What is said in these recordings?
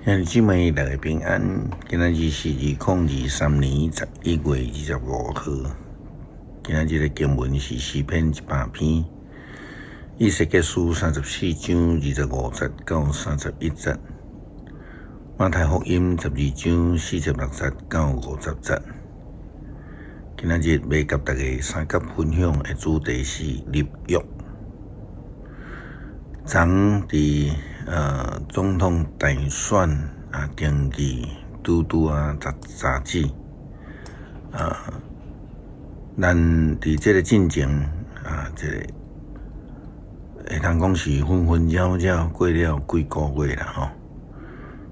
兄弟姊妹，大家平安。今仔日是2023年11月25號。今仔日的經文是詩篇100篇，以西結書34章25節到31節，馬太福音12章46節到50節。今仔日欲佮大家相佮分享的主題是立約。昨佇總統大選啊登記拄拄仔雜誌啊，咱佇這个進前啊，這个會通講是紛紛擾擾過了幾个月啦吼。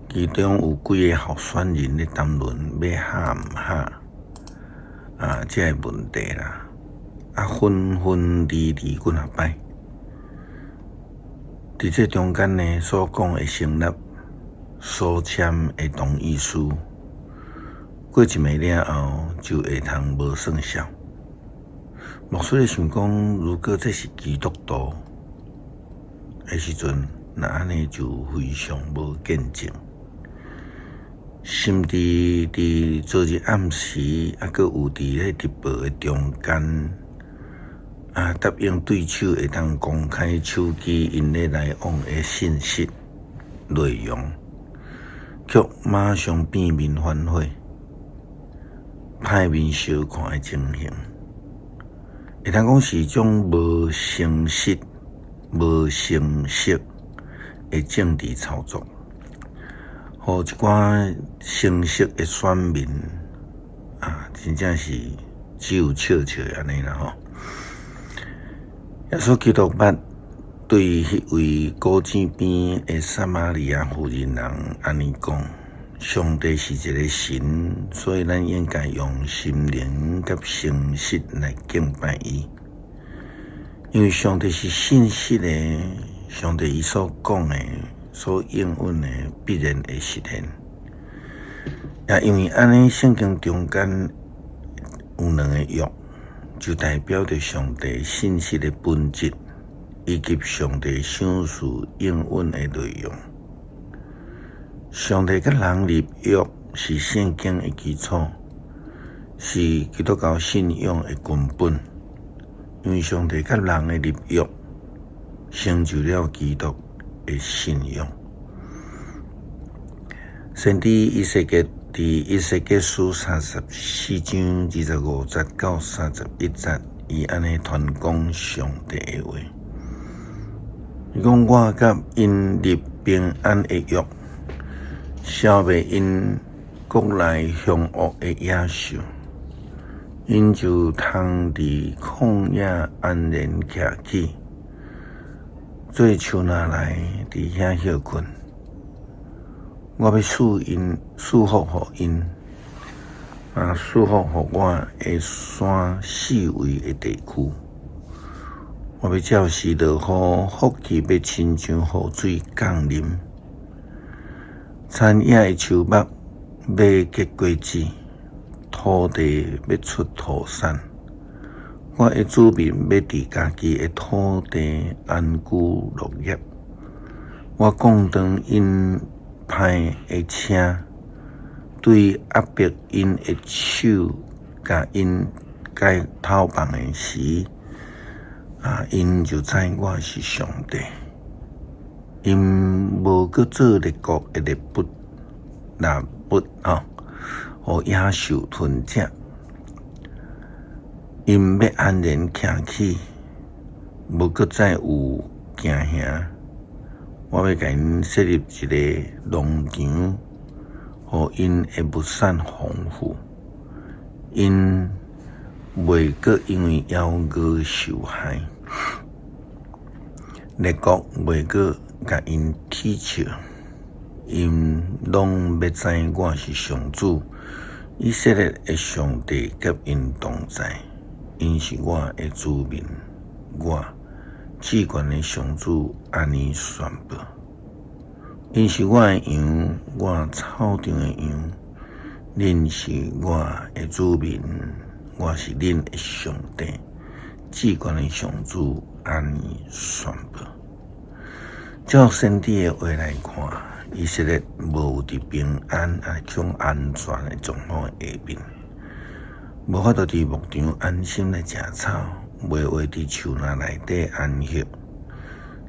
其中有幾个候選人咧談論欲合毋合啊，這个問題啦，啊紛紛離離幾若擺。佇這中間呢，所講的成立、所簽的同意書，過一暝了後就會通無算數。牧師咧想講，如果這是基督徒的時陣，那按呢就非常無見證。甚至佇昨日暗時，猶閣有佇咧直播的中間，啊！答應對手會當公開手機𪜶咧來往的信息內容，卻馬上變面反悔，歹面相看的情形，會通講是一種無誠實、無誠實的政治操作，予一寡誠實的選民啊，真正是只有笑笑按呢啦吼。耶穌基督捌對彼位古井邊的撒瑪利亞婦人人按呢講：上帝是一个神，所以咱應該用心靈佮誠實來敬拜伊。因為上帝是信實的，上帝伊所講的、所應允的，必然會實現。也因為按呢，聖經中間有兩个約，就代表著上帝信實的本質，以及上帝賞賜應允的內容。上帝佮人立約是聖經的基礎，是基督教信仰的根本。因為上帝佮人的立約，成就了基督的信仰。先知以西結佇以西結書34章25節到31節，伊按呢傳講上帝的話。伊講我佮𪜶立平安的約，消滅𪜶國內兇惡的野獸，𪜶就通佇曠野安然徛起，做樹林來佇遐歇睏。我欲賜𪜶賜福予𪜶，啊，賜福予我的山四圍的地區。我欲照時落雨，福氣欲親像雨水降臨。田野的樹木欲結果子，土地欲出土產。我的子民欲佇家己的土地安居樂業。我降斷𪜶派的車，對壓迫𪜶的手，共𪜶解偷放的時，啊，𪜶就知我是上帝。𪜶無閣做列國的獵物，獵物吼，予野獸吞食。𪜶欲安然徛起，無閣再有驚嚇。我欲共𪜶設立一个農場，予𪜶的物產豐富。𪜶袂閣因為枵餓受害，列國袂閣共𪜶恥笑。𪜶攏欲知我是上主，以色列的上帝佮𪜶同在，𪜶是我的子民，我至懸的上主按呢宣布：𪜶是我的羊，我草場的羊，恁是我的子民，我是恁的上帝。至懸的上主按呢宣布。照先知的話來看，以色列無佇平安啊種安全的狀況下面，無法度佇牧場安心來食草，袂會佇樹林內底安歇。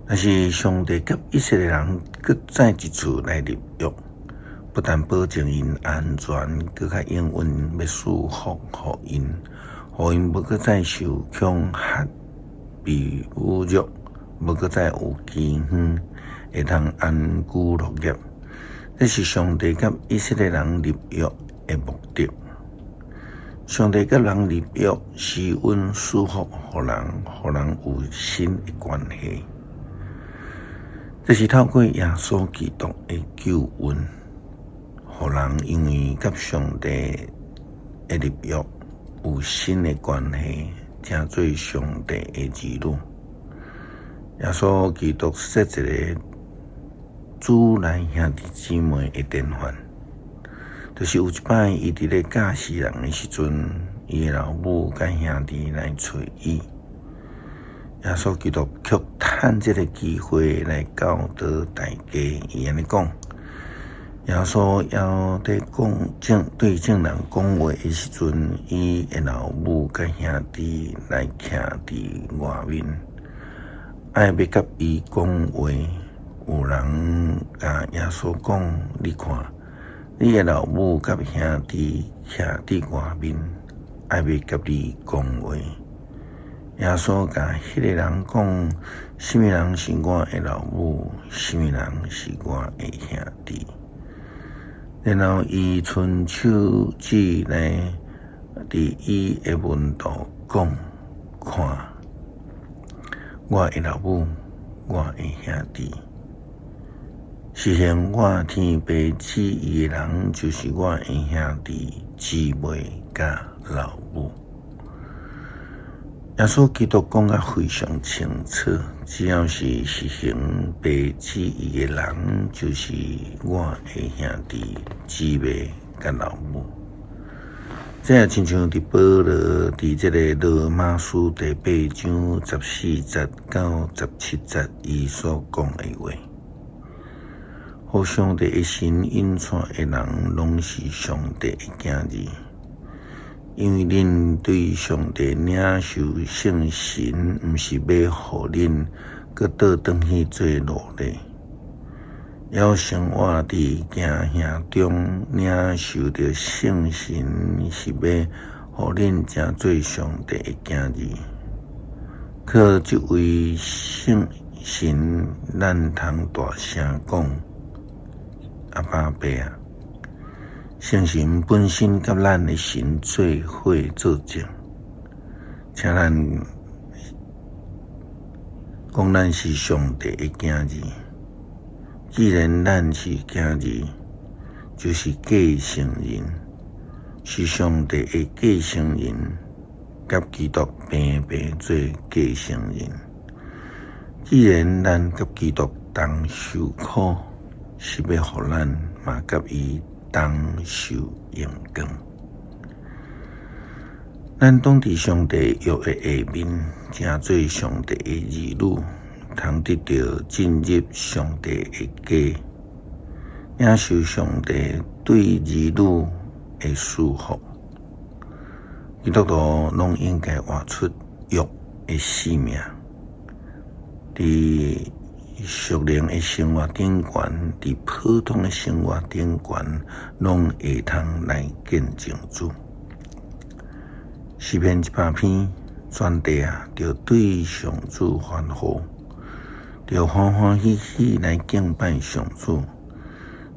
但是上帝佮以色列人閣再一次來立約，不但保證𪜶安全，閣較應允欲賜福予𪜶，予𪜶無閣再受恐嚇、被侮辱，無閣再有饑荒，會通安居樂業。這是上帝佮以色列人立約的目的。上帝佮人立約，施恩賜福予人，予人有新的關係。這是透過耶穌基督的救恩，予人因為佮上帝的立約有新的關係，成做上帝的兒女。耶穌基督設一個主內兄弟姊妹的典範，就是有一擺伊佇咧教示人的時陣，伊的老母佮兄弟來揣伊。耶穌基督卻趁這個機會來教導大家，伊按呢講：耶穌猶佇講眾對眾人講話的時陣，伊的老母佮兄弟來徛佇外面，愛欲佮伊講話。有人共耶穌講：你看，你的老母佮兄弟徛佇外面，愛欲佮你講話。耶穌共彼个人講：啥物人是我的老母？啥物人是我的兄弟？然後伊伸手指來佇伊的門徒講：看，我的老母，我的兄弟。實行我天父旨意的人，就是我的兄弟姊妹佮老母。耶穌基督講甲非常清楚，只要是實行父旨意的人，就是我的兄弟姊妹佮老母。這也親像佇保羅佇這个羅馬書第八章14節到17節伊所講的話：予上帝的神引帶的人，攏是上帝的囝兒。因為恁對上帝領受聖神，毋是欲予恁閣倒轉去做奴隸，猶生活佇驚嚇中領受著聖神，是欲予恁成做上帝的囝兒。靠這位聖神，咱通大聲講：阿爸父啊！聖神本身佮咱的神做伙作證，請咱講咱是上帝的囝兒。既然咱是囝兒，就是繼承人，是上帝的繼承人，佮基督平平做繼承人。既然咱佮基督同受苦，是欲予咱嘛佮伊同受榮光。咱當佇上帝約的下面，成做上帝的兒女，通得著進入上帝的家，領受上帝對兒女的賜福。基督徒攏應該活出約的生命，佇屬靈的生活頂懸，佇普通的生活頂懸，攏會通來見證主。詩篇100篇，全地啊，著對上主歡呼，著歡歡喜喜來敬拜上主，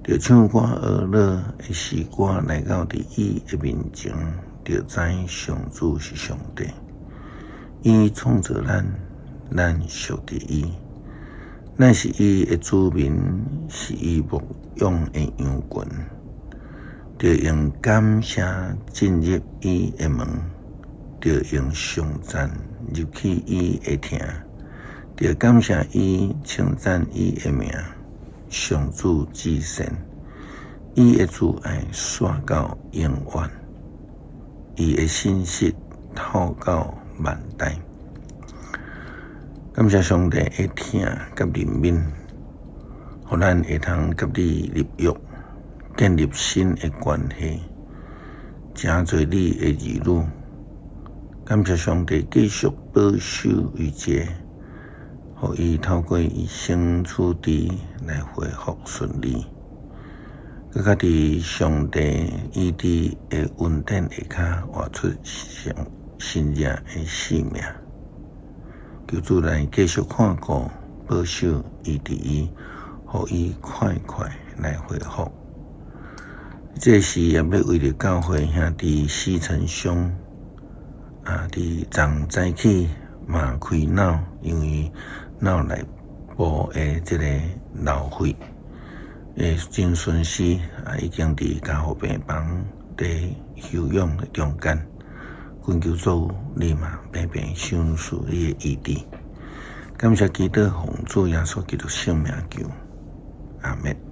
著唱歌呵樂的詩歌來到佇伊的面前，著知上主是上帝，伊創造咱，咱屬佇伊。咱是伊的子民，是伊牧養的羊群，著用感謝進入伊的門，著用頌讚入去伊的廳，著感謝伊，稱讚伊的名。上主至善，伊的慈愛紲到永遠，伊的信實透到萬代。感謝上帝的疼佮憐憫，予咱會通佮你立約，建立新的關係，成做你的兒女。感謝上帝繼續保守於這，予伊透過醫生處置來恢復順利。閣較佇上帝醫治的恩典下跤，活出上新熱的生命。求主來繼續看顧、保守、醫治伊，予伊快快來恢復。這時也欲為著教會兄弟西成兄啊，佇昨早起嘛開腦，因為腦內部的這個漏血，會真順時啊，已經佇加護病房佇休養的中間。懇求主，你嘛平平賞賜你的醫治。感謝基督，奉主耶穌基督聖名求，阿們。